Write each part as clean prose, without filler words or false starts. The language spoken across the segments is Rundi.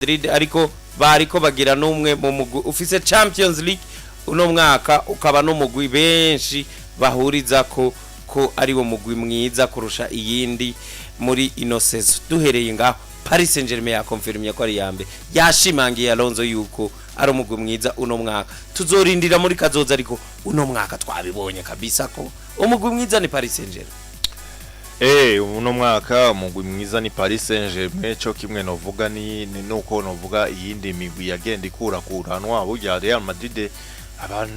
Madrid, ariko bariko bagira n'umwe mu mugwi ufise Champions League uno mwaka, ukaba n'umugwi benshi bahuriza ko ari wo mugwi mwiza kurusha iyindi muri ino saison. Duhereye ngaho, Paris Saint-Germain yakonfirmye ko ari ya mbere, yashimangiye Alonso yuko ari umugwi mwiza uno mwaka. Tuzorindira muri kazoza, ariko uno mwaka twabibonye kabisa ko umugwi mwiza ni Paris Saint-Germain. Uno mwaka umugwi mwiza ni Paris Saint-Germain, cyo kimwe novuga ni nuko novuga iyindi migwi yagenda ikurakuranwa. Burya Real Madrid, abantu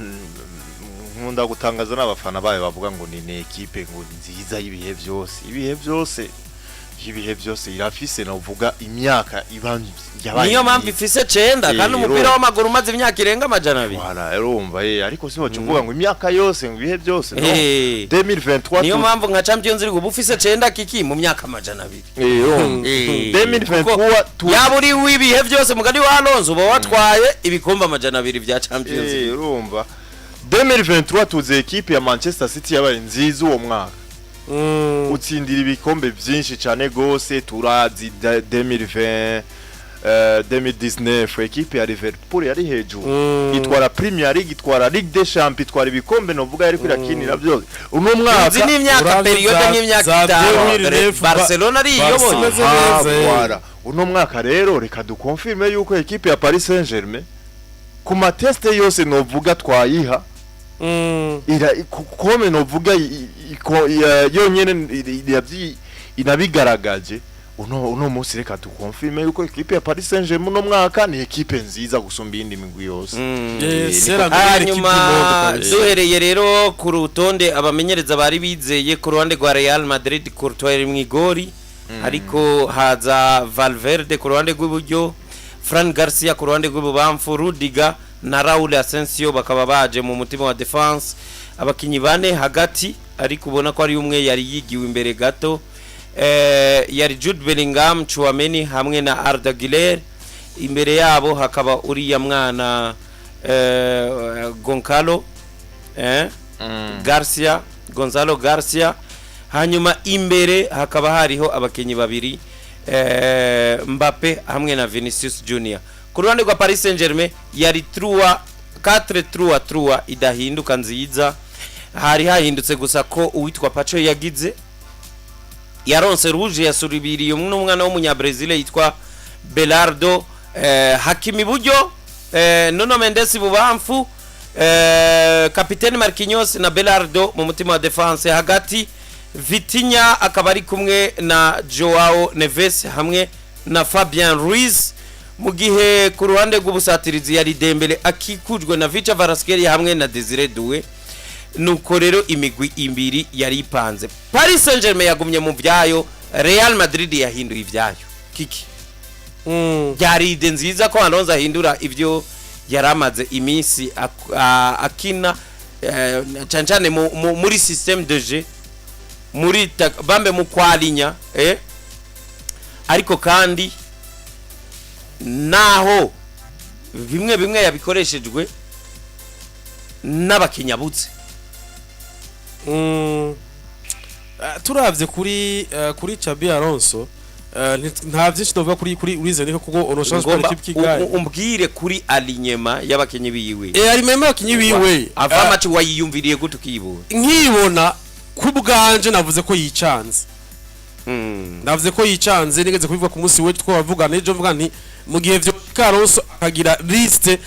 nkunda gutangaza n'abafana bayo bavuga ngo ni équipe ngo nziza y'ibihe byose, ibihe byose, ibihe byose. Irafise novuga imyaka iba yabaye Niyo mpamvu myiza. ifise 9 kandi umupira w'amaguru umaze imyaka irenga 200. Voilà, urumva, ariko si wacu uvuga ngo imyaka yose, ngo ibihe byose, no. 2023 Niyo mpamvu nka Champions League uba ufise 9 kiki mu myaka 200. Urumva. 2023 Yaba uri w'ibihe byose, mugani wa Alonso, uba watwaye ibikombe 200 vya Champions League. Urumva, 2023 tuzi équipe ya Manchester City yabaye nziza uwo mwaka, utsindira ibikombe byinshi cyane gose. Turazi 2020, 2019 équipe ya Liverpool yari hejuru, itwara Premier League, itwara Ligue des Champions, itwara ibikombe, novuga yari kwirakinira byose. Uno mwaka Uzi n'imyaka Uravye période nk'imyaka za 5 2009 Barcelona ari iyoboye. Barca imeze neza. Voilà. Uno mwaka rero reka dukonfirme yuko équipe ya Paris Saint-Germain ku ma tests yose novuga twayiha ira kome novuga yonyene inabigaragaje uno munsi. Reka dukonfirme yuko équipe ya Paris Saint-Germain uno mwaka ni équipe nziza gusumba iyindi migwi yose. C'est la meilleure équipe du monde Hanyuma kabisa. duhereye rero ku rutonde abamenyereza bari bizeye, ku ruhande rwa Real Madrid, Courtois yari mw'igori, ariko haza Valverde ku ruhande rw'iburyo, Fran Garcia ku ruhande rw'ibubamfu, Rudiger na Raul Asensio bakaba baje mu mutima wa défense. Abakinyi bane hagati, ariko ubona ko ari umwe yari yigiwe imbere gato, yari Jude Bellingham, Tchouameni hamwe na Arda Güler. Imbere yabo hakaba uriya mwana Goncalo Garcia, Gonzalo Garcia. Hanyuma imbere hakaba hariho abakinyi babiri, Mbappe hamwe na Vinicius Junior. Ku ruhande rwa Paris Saint-Germain yari 3 4 3 3 idahinduka nziza. Hari hahindutse gusa ko uwitwa Pacho yagize yaronse rouge, yasuribiriye n'umwana w'umunyabrazil yitwa Belardo. Hakimi iburyo, Nuno Mendes ibubamfu, kapiteni Marquinhos na Belardo mu mutima wa défense. Hagati Vitinha akaba ari kumwe na Joao Neves hamwe na Fabian Ruiz, mu gihe ku ruhande rw'ubusatirizi yari Dembele akikujwe na Khvicha Kvaratskhelia hamwe na Desire Doué. Nuko rero imigwi ibiri yari ipanze. Paris Saint-Germain yagumye mu byayo, Real Madrid yahinduye ibyayo. Kiki byari idée nziza ko Alonso ahindura ibyo yari amaze iminsi akina, cyane cyane muri système de jeu, muri bambe mu kwalinya, ariko kandi naho bimwe bimwe yabikoreshejwe n'abakinyabutse. Turavye kuri Xabi Alonso, nta vyinshi novuga kuri Luis Enrique kuko on change pas Ngomba l'équipe qui gagne. Umbwire kuri alignement y'abakinyi biwe. Ari meme abakinyi biwe. Ava match wayiyumviriye gute ukiyibona? Nkibona ku bwanje navuze ko yicanze. Navuze ko yicanze, nigeze kubivuga ku munsi w'ejo twabavugana ejo, mvuga nti mu gihe vyo Alonso akagira liste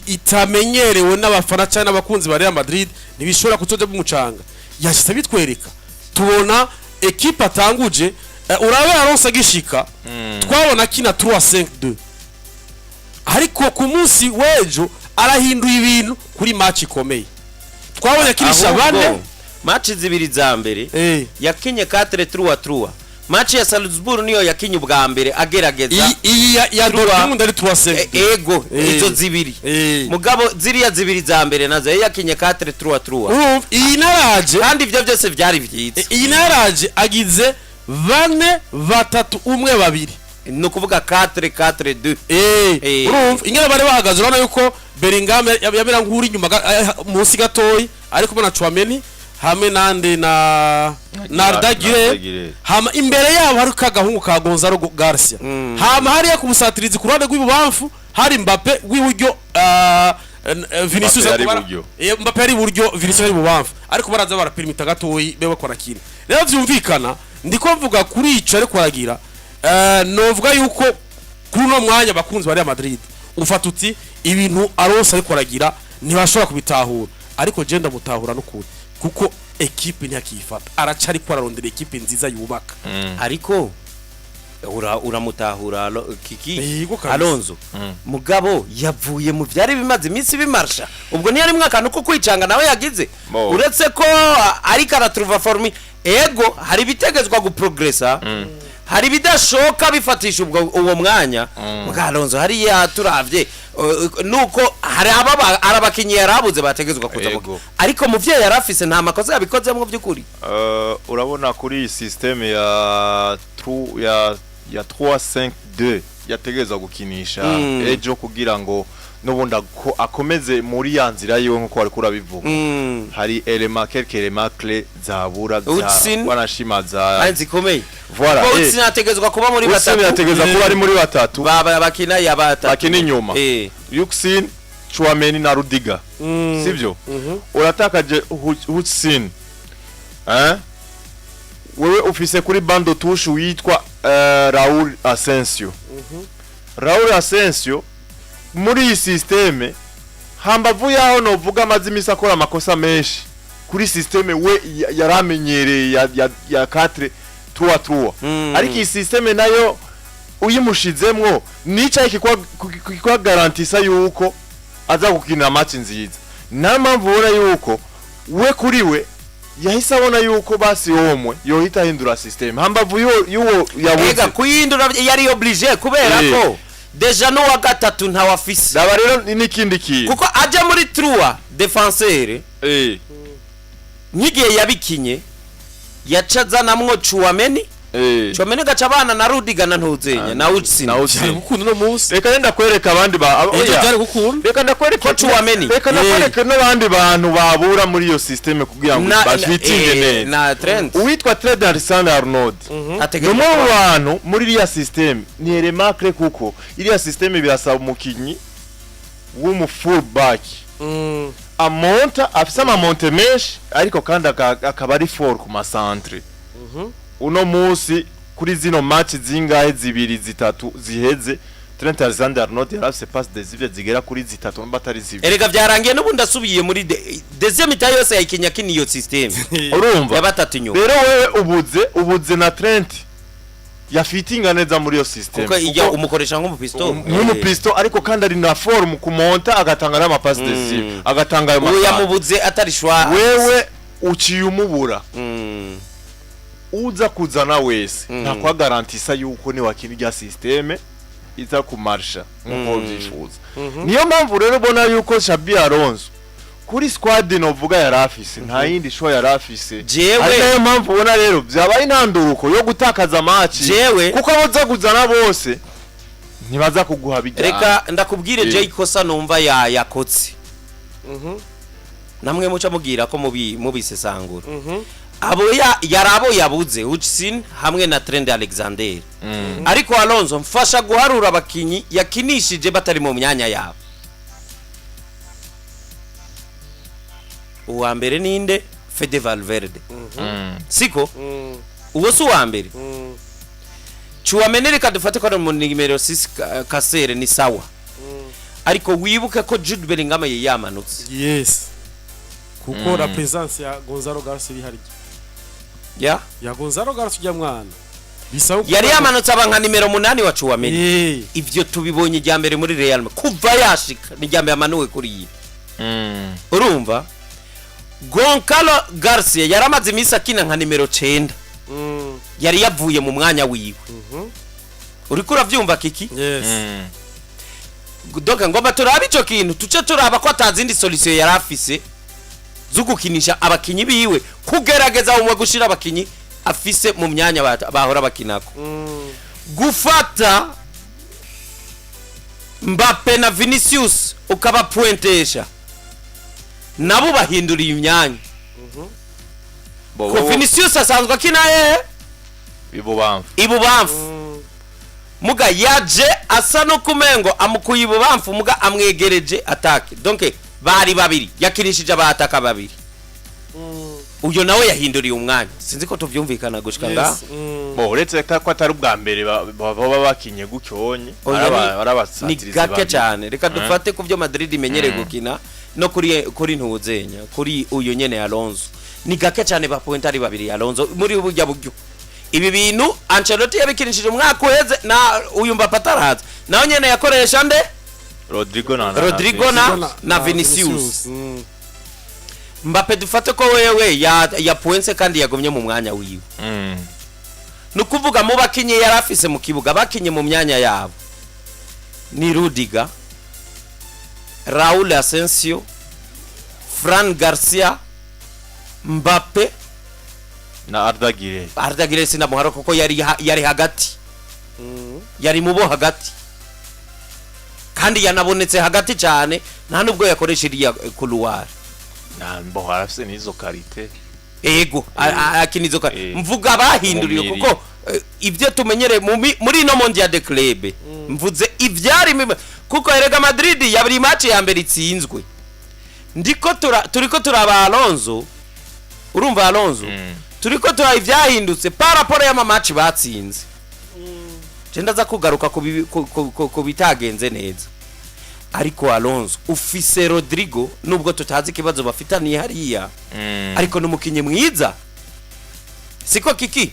itamenyerewe n'abafana cyangwa n'abakunzi ba Real Madrid, ntibishobora kuzoja bumucanga. Yashitse bitwereka, tubona équipe atanguje. Urabe Alonso agishika twabona kina 3-5-2, ariko ku munsi w'ejo arahinduye ibintu kuri match ikomeye twabonye akinisha Ahubwo, bane. Match zibiri za mbere yakinye 4-3-3. Match ya Salzburg niyo yakinye ubwa mbere agerageza Iyi ya Trois. Dortmund ari 3-5-2. Ego, izo zibiri. Mugabo ziriya zibiri za mbere nazo yari yakinye 4-3-3. Urumva iyi naraje. Kandi ivyo byose vyari vyiza. Iyi naraje agize bane batatu umwe babiri. Ni ukuvuga 4-4-2. Urumva ingene bari bahagaze, urabona yuko Bellingham yamera nk'uri inyuma munsi gatoyi, ari kumwe na Tchouameni. Hamwe nande na Arda Güler. Güler. Hama imbere yabo hari kagahungu ka Gonzalo Garcia. Hama hariya ku busatirizi ku ruhande rw'ibubamfu hari Mbappe, rw'iburyo Vinicius. Mbappe yari ariko iburyo. Mbappe ari iburyo, Vinicius ari ibubamfu, ariko baraza barapirimita gatoyi be bakora kintu. Rero vyumvikana ndiko mvuga kuri ico, ariko aragira novuga yuko kuri uno mwanya abakunzi ba Real Madrid ufata uti ibintu Alonso ariko aragira ntibashobora kubitahura, ariko je ndamutahura n'ukuri, kuko ekipe ntiyakiyifata, araca ariko ararondera ekipe nziza yubaka. Ariko uramutahura kiki Yego kabisa. Alonso mugabo yavuye mu byari bimaze iminsi bimarsha, ubwo ntiyari akantu ko kwicanga nawe yagize. Bo. Uretse ko ariko aratruva forme, ego hari ibitegezwa guprogresa, hari ibidashoka bifatisha ubwo uwo mwanya bwa Alonso hariya turavye, nuko hari hari abakinyi yarabuze bategezwa kuza Ego. ariko mu vyo yarafise nta makosa yabikozemo by'ukuri. Urabona kuri iyi système ya ya 3-5-2 yategerezwa gukinisha ejo kugira ngo n'ubundi akomeze muri ya nzira yiwe nkuko wariko urabivuga, hari élément, quelques éléments clés zabura za Hudson. wanashima za Ari zikomeye. Voilà, Kuko Hudson ategezwa kuba muri Hudson batatu. yategerezwa kuba ari muri batatu Baba bakina ya batatu. Bakina inyuma. Yuxin, Chouameni na Rudiger, sivyo? Uratakaje Hudson, eh wewe ufise kuri banc de touche witwa Raul Asensio. Raul Asensio muri iyi système, hambavu yaho novuga amaze imisi akora amakosa menshi kuri système we yaramenyereye ya 4 3 3, ariko iyi système nayo uyimushizemwo nicaye kikwa garantisa yuko aza gukina match nziza. Nta mpamvu ubona yuko we kuri we yahise abona yuko basi omwe yohita ahindura système hambavu y'uwo yabuze. Ega kuyindura yari obligé kubera ko déjà n'uwa gatatu ntawafise. Daba rero ni n'ikindi kintu. Kuko aja muri trois défenseur, nk'igihe yabikinye yaca azanamwo Chouameni. Chouameni gaca abana na Rudiger na Ntuzenya na Hudson. Na Hudson. Byari gukunda uno munsi. Reka renda kwereka abandi ba Ejo oya. byari gukunda. Reka ndakwereka Ko Chouameni. Reka ndakwereka n'abandi bantu babura muri iyo système kugira ngo bafitinge neza. Na Trent. Uwitwa Trent Alexander Arnold ni ategerezwa umwe mu kuba- bantu muri iriya système ni remarque, kuko iriya système birasaba umukinyi w'umu full back amonta, afise ama montées menshi, ariko kandi akaba ari fort ku ma centre. Uno munsi kuri zino match zingahe, zibiri, zitatu ziheze, Trent Alexander Arnold yari afise passe décisive zigera kuri zitatu nimba atari zibiri. Erega byarangiye n'ubundi asubiye muri deuxième mi-temps yose yayikinya akina iyo système Urumva ya batatu inyuma. Rero wewe ubuze na Trent yafitinga neza muri iyo système. Kuko ijya umukoresha nk'umu piston. Nk'umu piston, ariko kandi ari na forme kumonta, agatanga n'ama passe décisive, agatanga ayo Ubu ma centre. yamubuze atari shwa. Wewe uciye umubura, uza kuzana wese ntakwa garantisa yuko niwakina irya système iza kumarsha nkuko ubyifuza. Niyo mpamvu rero ubona yuko Xabi Alonso kuri squad novuga yari afise, nta yindi choix yari afise. Ari nayo mpamvu ubona rero byabaye intanduruko yo gutakaza match, kuko abo uza kuzana bose ntibaza kuguha bijyana. Reka ndakubwire, Jay, kosa numva ya yakotse namwe muca mubwira ko mubisesangura abo ya yari abo yabuze, Hutchinson hamwe na Trent Alexander. Ariko Alonso mfasha guharura abakinyi yakinishije batari mu myanya yabo. Uwa mbere ninde? Fede Valverde, siko? Uwo si uwa mbere. Chouameni, reka dufate ko ari mu nimero 6, Kasere ni sawa, ariko wibuke ko Jude Bellingham yamanutse. Yes, kuko la présence ya Gonzalo Garcia iri harya. Ya. Ya Gonzalo Garcia ujya mwana bisaba ko- Yari yamanutse aba nka nimero 8 wa Chouameni. Ivyo tubibonye ijya mbere muri Real Madrid kuva yashika, ni ijya mbere amanuwe kuri iyi. Urumva Goncalo Garcia yaramaze iminsi akina nka nimero 9, yari yavuye mu mwanya wiwe. Uriko uravyumva kiki? Yes. Donc ngomba turabe ico kintu, tuce turaba ko atazindi solution yari afise zo gukinisha abakinyi biwe, kugerageza umwe gushira abakinyi afise mu myanya bahora bakinako. Gufata Mbappe na Vinicius ukabapuentesha nabo bahinduriye imyanya. Bo Ko Vinicius asanzwe akina hehe? Ibubamfu. Ibubamfu. Muga yaje asa no kumengo amukuye ibubamfu, muga amwegereje attaque. Donc bari babiri, yakinishije abataka babiri. Uyo nawe yahinduriye umwanya, sinzi ko tuvyumvikana gushika ngaha. Yes. Bo uretse ko atari ubwa mbere baba bakinye gucyonye. Oya, ni Arabasatirizi gake cyane. Reka dufate ku byo Madrid imenyereye gukina no kuri ntuzenya, kuri uyu nyene Alonso, ni gake cyane ba pointer ari babiri. Alonso muri burya buryo, ibi bintu Ancelotti yabikinishije umwaka uheze na uyu Mbappe ataraza, nawe nyene yakoresha nde? Rodrigo na Rodrigo na Vinicius. Mbappe dufate ko wewe ya poinse kandi yagumye mu mwanya wiwe. Ni ukuvuga mu bakinyi yari afise mu kibuga bakinye mu myanya yabo ni Rudiger, Raul Asensio, Fran Garcia, Mbappe na Arda Güler. Arda Güler sinamuhara kuko yari hagati, yari mu bo hagati kandi yanabonetse hagati cyane, nta nubwo yakoresha iriya couloir. Na mbo arafise n'izo qualité. Ego, akina izo mvuga bahinduriye Mu miri. Kuko ibyo tumenyereye muri ino Mondial de Club, mvuze ivyari kuko erega Madrid ya buri match ya mbere itsinzwe, ndiko turiko turaba Alonso, urumva Alonso, turiko turaba ivyahindutse par rapport y'ama match batsinze. Je ndaza kugaruka ku bitagenze neza, ariko Alonso ufise Rodrigo, nubwo tutazi ikibazo bafitaniye hariya, ariko ni umukinnyi mwiza, siko kiki?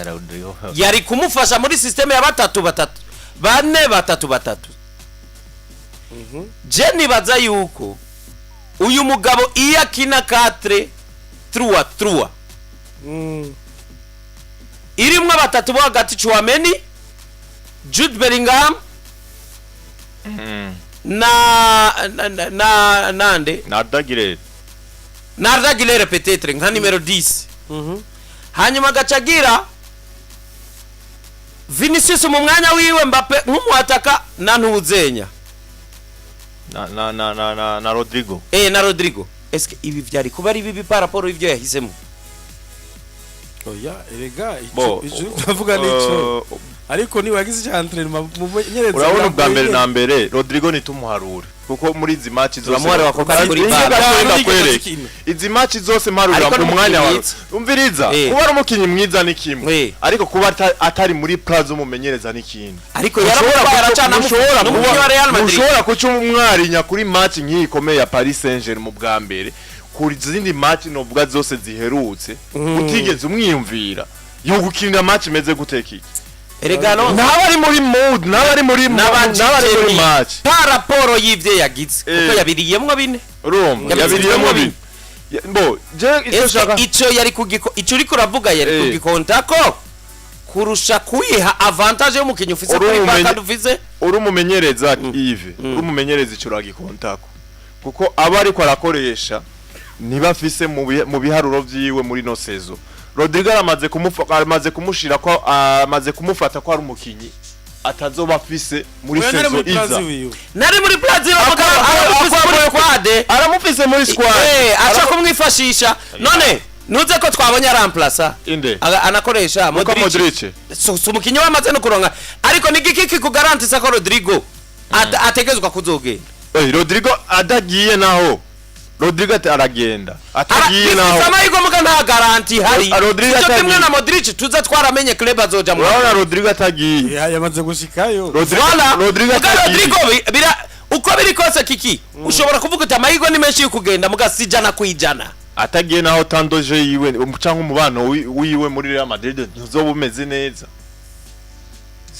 Rodrigo Yari kumufasha muri système ya batatu batatu, bane batatu batatu. Je nibaza yuko uyu mugabo iyo akina 4 3 3 irimwo batatu bo hagati, Tchouameni, Jude Bellingham na nande? Na Arda Güler. Na Arda Güler peut-être nka numéro 10, hanyuma agaca agira Vinicius mu mwanya wiwe, Mbappe nk'umuataka na ntuzenya na Rodrigo. Na Rodrigo. Eske ibi vyari kuba ari bibi par rapport y'ivyo yahisemo? Oya, erega Bo ico ico ndavuga nico, ariko niba yagize icya entraînement mumenyereza. Urabona, ubwa mbere na mbere Rodrigo nitumuharure kuko muri izi match zose Turamuharura kuko ari kuri Inge VAR. gatoya Nta ndakwereke. nigeze Izi match zose mparurira Ariko ku mwanya n'umukinyi wawe. mwiza. Umviriza, kuba ari umukinyi mwiza ni kimwe, ariko kuba atari muri plazo umumenyereza ni ikindi. Ariko yaramutwaye, aracana n'umukinyi wa Real Madrid. Mushobora kuca umwarinya kuri match nk'iyi ikomeye ya Paris Saint-Germain mu bwa mbere, kuri zindi match novuga zose ziherutse utigeze umwiyumvira yo gukinira match imeze gute kiki? Erega Alonso Ntaba ari muri mood, ntaba ari muri match par rapport y'ivyo yagize, kuko yabiriyemwo bine. Urumva, Yabiriyemwo yabiriyemo bine. bine. Bo je icyo Eske shaka ico yari kugiko, ico uriko uravuga yari kugikontako kurusha kuyiha avantage y'umukinyi ufise Uri kuri umumenye- banka ufise? Uri umumenyereza Yves, uri umumenyereza, icyo uragikontako kuko aba ariko arakoresha niba afise mu biharuro vyiwe muri no saison. Rodrigo aramaze kumushira ko amaze kumufata ko ari umukinyi atazoba afise muri Oya, ntari saison muri iza. plazi wiwe. Nari muri Brazil, aramufise muri squad. Aramufise muri squad. Aca kumwifashisha. None nuze ko twabonye aramplasa Inde? Anakoresha Luka Modric. Modric. So umukinyi wamaze no kuronka, ariko ni giki kikugarantisa ko Rodrigo ategezwa kuzogenda? Rodrigo adagiye naho, Rodrigo aragenda atagiye naho. Bifise amahirwe, muga nta garantie ihari. Rodrigo Sico kimwe atagiye. na Modric, tuza twaramenye club azoja mu. Urabona Rodrigo atagiye. Yamaze gushikayo. Rodrigo Voilà. Rodrigo Muga atagiye. Rodrigo uko biri kose kiki, ushobora kuvuga uti amahirwe ni menshi yo kugenda, muga si 100%. Atagiye naho, tandoje yiwe cyangwa umubano wiwe muri Real Madrid ntuzoba umeze neza.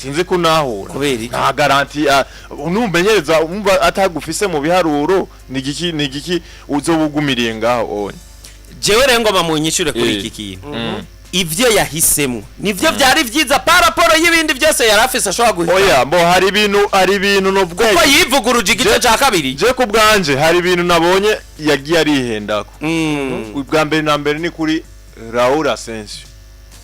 Sinzi ko unahura. Kubera iki? Nta garantie numenyereza umva atagufise mu biharuro, ni igiki uzoba ugumiriye ngaho onye? Jewe rero ngoma munyishure kuri iki kintu: ivyo yahisemo nivyo byari vyiza par rapport y'ibindi byose yari afise ashobora guhita? Oya, mbo hari ibintu novuga Kuko yivuguruje igice cya kabiri. Je ku bwanje hari ibintu nabonye yagiye arihendako. Ubwa mbere na mbere ni kuri Raul Asensio.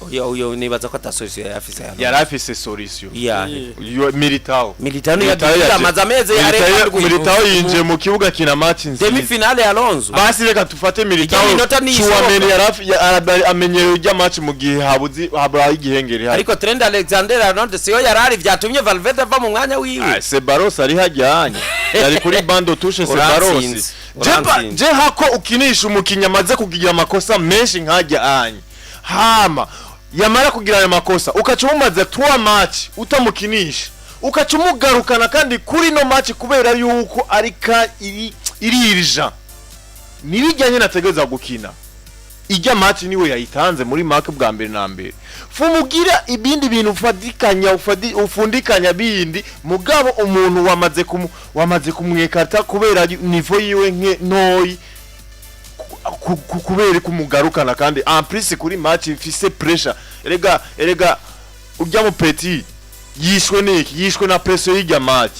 Uyo nibaza ko ata solution yari afise hano. Yari afise solution. Iyahe? Yo, Militao. Militao Militao yagiye yaje- amaze amezi arenga 7. Militao yinjiye mu kibuga kina match nziza. Demi finale ya Alonso. Basi reka tufate Militao. Ijya minota ni Tchouameni ishoboka. amenyereye ujya match mu gihe habuzi habaye igihengeri hari. Ariko Trent Alexander Arnold siyo yarari, vyatumye Valverde ava mu mwanya wiwe. Ah, Ceballos ari hajyanye, yari kuri bando touche Ceballos. Urantsinze, urantsinze. Je hako ukinisha umukinnyi amaze kugira amakosa menshi nkajya anye, hama yamara kugira ayo makosa ukaca umumaze 3 match utamukinisha, ukaca umugarukana kandi kuri no match kubera yuko ari ka iri iririja nibijyanye nategereza gukina ijya match, niwe yayitanze muri mark bwa mbere na mbere. Fumugira ibindi bintu ufadikanya ufundikanya bindi, mugabo umuntu wamaze kumwekarta kubera niveau yiwe nke ntoyi, kubera kumugarukana kandi en plus kuri match ifise pressure. Erega ujya mu petit yishwe niki? Yishwe na pressure y'ijya match,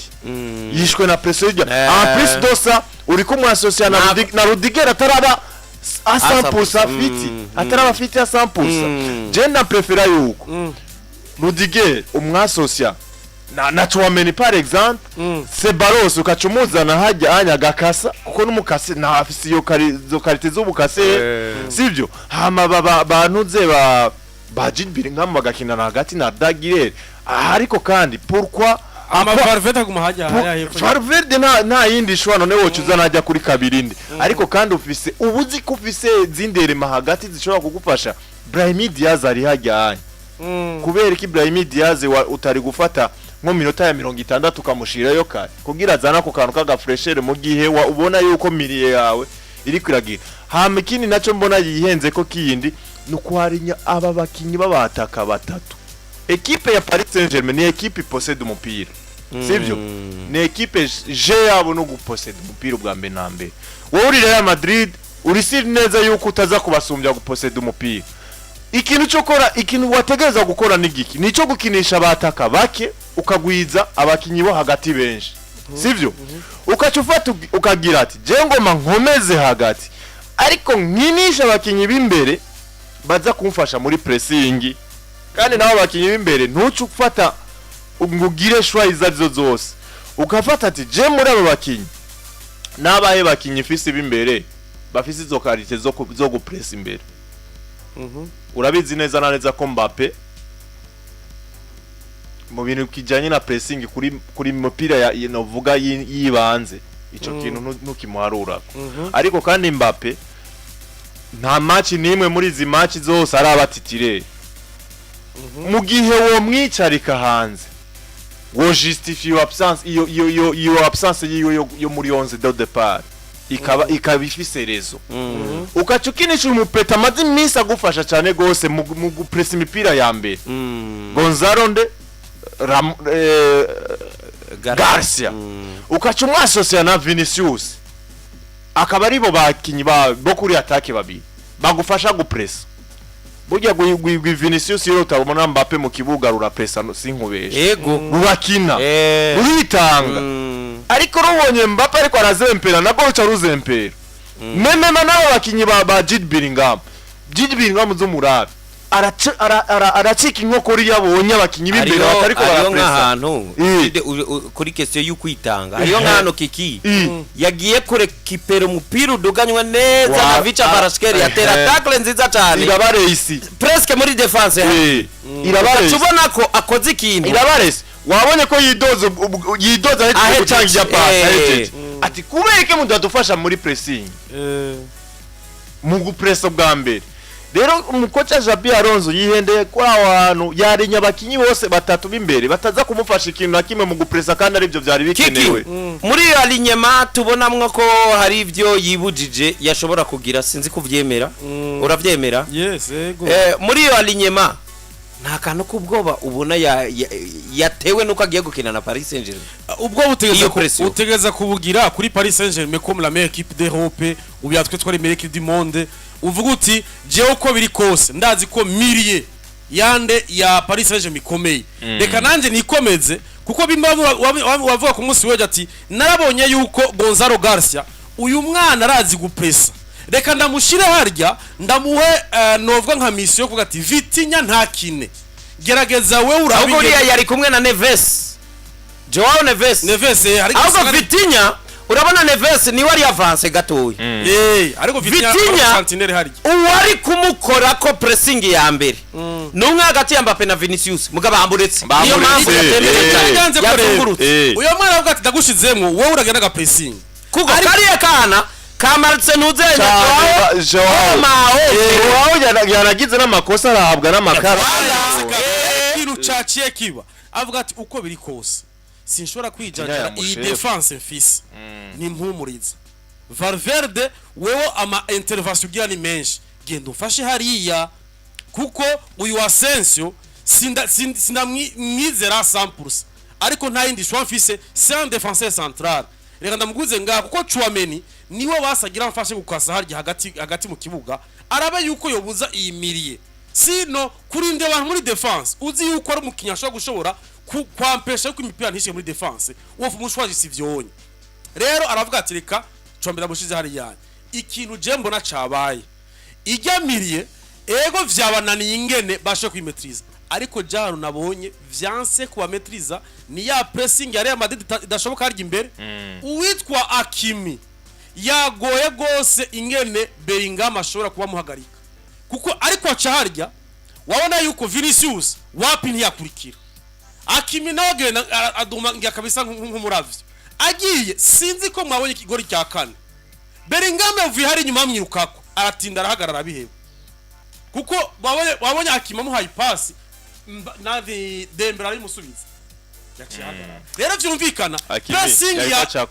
yishwe na pressure y'ijya. En plus de ça, uri kumwasocia na na Rudiger ataraba a 100% fit, ataraba fit a 100%. Je na prefera yuko Rudiger umwasocia na Tchouameni par exemple, Ceballos ukaca umuzana hajya anya agakasa, kuko n'umukase nta afise iyo zo qualité z'ubukase, sivyo? Hama baba bantuze ba Jude Bellingham bagakinana hagati na Daguerre. Ariko kandi pourquoi Ama Valverde aguma hajya hariya hepfo. Valverde nta yindi shwa, none woca uzana hajya kuri kabiri ndi, ariko kandi ufise ubuzi ko ufise zinderema hagati zishobora kugufasha. Brahim Diaz ari hajya anya. Kubera ko Ibrahim Diaz utari gufata nko minota ya 60 ukamushirayo kare kugira azana ako kantu kaga fraîcheur mu gihe wa ubona yuko milieu yawe iri kwiragira. Hama ikindi naco mbona yihenze ko kindi ni ukwarinya aba bakinyi b'abataka batatu. Ekipe ya Paris Saint-Germain ni ekipe iposede umupira, sivyo? Ni ekipe je yabo no guposeda umupira ubwa mbere na mbere. Wowe uri Real Madrid, uri si neza yuko utaza kubasumbya guposeda umupira. Ikintu cyo gukora, ikintu wategereza gukora ni giki? Nico gukinisha abataka bake, ukagwiza abakinyi bo hagati benshi, sivyo? Ukaca ufata ukagira ati je ngoma nkomeze hagati, ariko nkinisha abakinyi b'imbere baza kumfasha muri pressing. Kandi nabo abakinyi b'imbere ntuce ufata ngo ugire choix izo arizo zose, ukafata ati je muri abo bakinyi n'abahe bakinyi ifise b'imbere bafise izo qualité zo gupressa imbere? Urabizi neza na neza ko Mbappe mu bintu kijanye na pressing kuri mupira ya novuga yibanze ico kintu ntukimuharura. Ariko kandi Mbappe nta match nimwe muri izi match zose araba titulaire. Mu gihe wo mwicarika hanze, wo justifie iyo absence, iyo absence yiwe yo muri 11 de départ ikaba ifise raison, ugaca ukinisha umupeta amaze iminsi agufasha cyane gose mu gupresa imipira ya mbere, Gonzalo nde Garcia, ukaca umwasocia na Vinicius, akaba aribo bakinyi bo kuri attaque babiri bagufasha gupresa. Burya Vinicius iyo utabona Mbappe mu kibuga rurapresa, sinkubeshe. Rurakina, ruritanga. Ariko rubonye Mbappe ariko arazempera, nabwo ruca ruzempera. Memema n'abo bakinyi ba Jude Bellingham, Jude Bellingham z'umurabe aracika inkokora iyo abonye abakinyi b'imbere Hariho batariko hariho barapresa. nk'ahantu kuri question y'ukwitanga, hariho nk'ahantu kiki yagiye kurekipera umupira uduganywe neza na Vicha Kvaratskhelia, yatera tackle nziza cyane. Irabareyisi. Presque muri défense. Irabareyisi. Ubona ko akoze ikintu. Irabaresi. Wabonye ko yidoza yidoza ahejeje Ahejeje. gutanga ijya pasi, ahejeje ati kubera iki mudadufasha muri pressing, mu gupresa bwa mbere? Rero umukoca Xabi Alonso yihendeye kuri aho hantu, yarinya abakinyi bose batatu b'imbere bataza kumufasha ikintu na kimwe mu gupresa, kandi aribyo byari Kiki, bikenewe. muri iyo alignement tubonamwo ko hari ibyo yibujije yashobora kugira, sinzi kuvyemera, uravyemera? Yes, ego. Muri iyo alignement nta kantu k'ubwoba ubona yatewe nuko agiye gukina na Paris Saint-Germain? Ubwo butegeza Iyo pression. Utegeza kubugira kuri Paris Saint-Germain comme la meilleure équipe d'Europe, ubu yatwe twari meilleure équipe du monde, uvuga uti jewe uko biri kose ndazi ko milieu yande ya Paris Saint-Germain ikomeye, reka nanje nikomeze. Kuko bimba wavuga ku munsi w'ejo ati narabonye yuko Gonzalo Garcia uyu mwana arazi gupresa. Reka ndamushire harya, ndamuhe novuga nka mission yo kuvuga ati: "Vitinha ntakine, gerageza we urabe." Ahubwo uriya yari kumwe na Neves, Joao Neves. Neves, ariko Ahubwo usanga Vitinha, urabona Neves niwe ari avance gatoya. Ariko Vitinha sentinelle harya. Uwari kumukora ko pressing ya mbere ni umwe hagati ya Mbappe na Vinicius, mugabo bamburetse, niyo mpamvu yatembereje cyane, Yanze ko rero. yazungurutse. Uyo mwana avuga ati: "Ndagushizemwo, wowe uragenda aga pressing." Kuko kariya kana kamaritse ntuzenya Cyane, Joao Joao. Mao. Joao yanagize n'amakosa, arahabwa n'amakara. Ikintu caciye kiba, avuga ati: "Uko biri kose sinshobora kwijanjara Vitinha iyi yamushefu. défense mfise, ni mpumuriza Valverde, wewe ama intervention ugira ni menshi, genda umfashe hariya, kuko uyu Asensio sindamwizera 100%, ariko nta yindi choix mfise, c'est un défenseur central, reka ndamuguze ngaha, kuko Tchouameni niwe basagira mfashe gukasa harya hagati hagati mu kibuga, arabe yuko yobuza iyi milieu. Sino kurinda abantu muri défense, uzi yuko ari umukinnyi ashobora gushobora kwampesha yuko imipira ntishike muri défense, uwo umushwaje si vyonye." Rero aravuga ati: "Reka Tchouameni ndamushize hariya." Ikintu je mbona cabaye, ijya milieu ego vyabananiye ingene bashe kwimetriza, ariko jaro nabonye vyanse kubametriza ni ya pressing ya Real Madrid idashoboka harya imbere. Uwitwa Hakimi yagoye gose ingene Bellingham ashobora kuba muhagarika, kuko ariko aca harya wabona yuko Vinicius wapi, ntiyakurikira. Hakimi nawe agenda aduma ngira kabisa nk'umuravyo agiye. Sinzi ko mwabonye ikigori cya kane, Bellingham yavuye hari inyuma amwirukako, aratinda arahagarara abiheba, kuko wabonye Hakimi amuhaye ipasi, navi Dembele arimusubiza, yaciye ahagarara. Rero vyumvikana Hakimi pressing yariko ya aca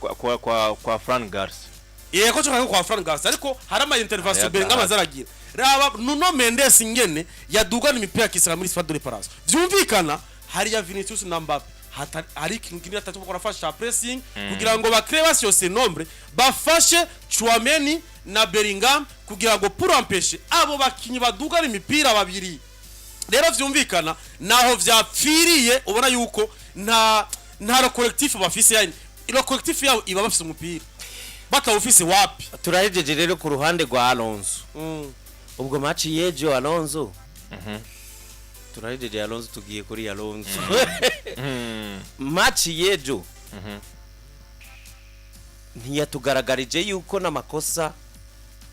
kwa Fran Garcia. Yego, cyo kwa Fran Garcia, ariko hari ama intervention Aya Bellingham azaragira. Raba Nuno Mendes ingene yadugana imipira kisara muri surface de réparation. Vyumvikana hariya Vinicius na Mbappe hari ikintu kinini atatu bakora fasha pressing kugira ngo bacrée basi nombre, bafashe Tchouameni na Bellingham kugira ngo pour empêcher abo bakinyi badugana imipira babiri. Rero vyumvikana naho vyapfiriye, ubona yuko nta le collectif bafise, yani le collectif yabo iba bafise umupira, batawufise wapi. Turahejeje rero ku ruhande rwa Alonso. Ubwo match y'ejo Alonso, turahejeje Alonso, tugiye kuri Alonso. Match y'ejo ntiyatugaragarije yuko n'amakosa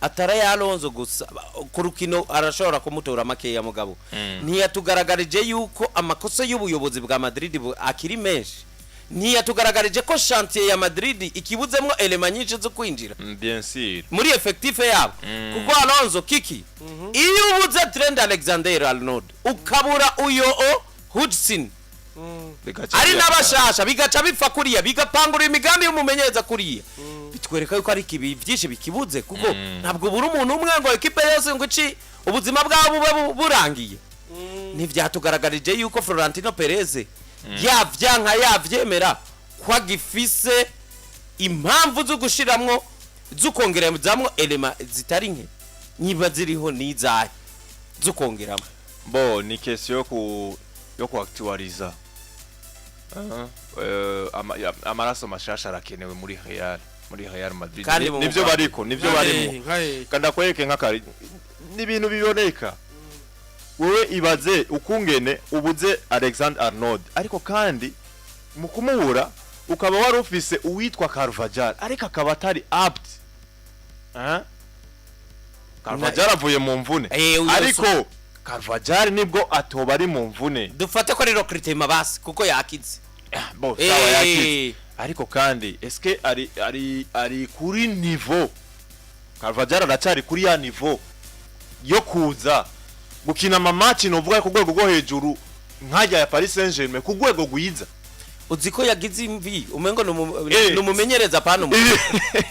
atari aya Alonso gusa? Ku rukino arashobora kumutora makeya, mugabo ntiyatugaragarije yuko amakosa y'ubuyobozi bwa Madrid akiri menshi? Ntiyatugaragarije ko chantier ya Madrid ikibuzemwo éléments nyinshi zo kwinjira Bien sûr. muri effectif yabo? Kuko Alonso kiki, iyo ubuze Trent Alexander Arnold, ukabura uyo o Hudson, Bigaca ari n'abashasha, bigaca bipfa kuriya, bigapangura imigambi y'umumenyereza kuriya, bitwereka yuko ari ikibi byinshi bikibuze, kuko ntabwo buri umuntu umwe ngo ekipe yose ngo ici ubuzima bwabo bube burangiye. Ntivyatugaragarije yuko Florentino Perez yavyanka yavyemera ko agifise impamvu zo gushiramwo, zo kongerezamwo éléments zitari nke? Niba ziriho, n'izahe zo kongeramo? Bo ni question yo ku actualiser. Amaraso mashasha arakenewe muri Real Madrid. Kandi mu Nivyo mugwa. bariko, nivyo barimo. Kandi akwereke nk'akari n'ibintu biboneka. Wewe ibaze ukungene ubuze Alexander Arnold, ariko kandi mu kumubura ukaba wari ufise uwitwa Carvajal, ariko akaba atari apte. Carvajal avuye mu mvune, Uyo ariko Carvajal nibwo atoba ari mu mvune. Dufate ko ari recrutement basi, kuko yakize. Bo sawa, yakize, ariko kandi eske ari kuri niveau? Carvajal aracyari kuri ya niveau yo kuza gukina ama match novuga ku rwego rwo hejuru nkajya ya Paris Saint-Germain ku rwego rwiza? Uzi ko yagize imvi, umengo ni umumenyereza pana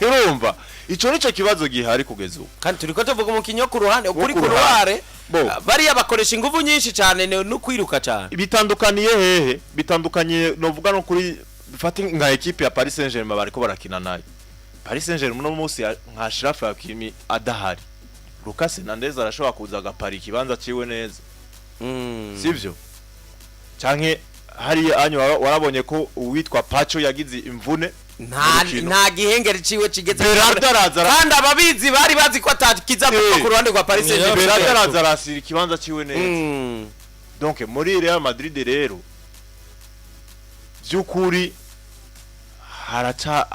Urumva ico nico kibazo gihari kugeza ubu. Kandi turiko tuvuga umukinyi wo ku ruhande kuri ku ruhande. Couloir. Bo. Bariya bakoresha inguvu nyinshi cyane no kwiruka cyane. Bitandukaniye hehe? Bitandukaniye novuga no kuri dufate nka equipe ya Paris Saint-Germain bariko barakina nayo. Paris Saint-Germain no munsi nka Achraf Hakimi adahari, Lucas Hernandez arashobora kuza agapara ikibanza ciwe neza, sivyo? Canke hariya anyu warabonye ko uwitwa Pacho yagize imvune. Nta Urukino. nta gihengeri ciwe kigeze. Berardo araza Kandi ababizi bari bazi ko atakiza kuva ku ruhande rwa Paris Saint-Germain. Berardo araza arasira ikibanza ciwe neza. Donc muri Real Madrid rero, by'ukuri haraca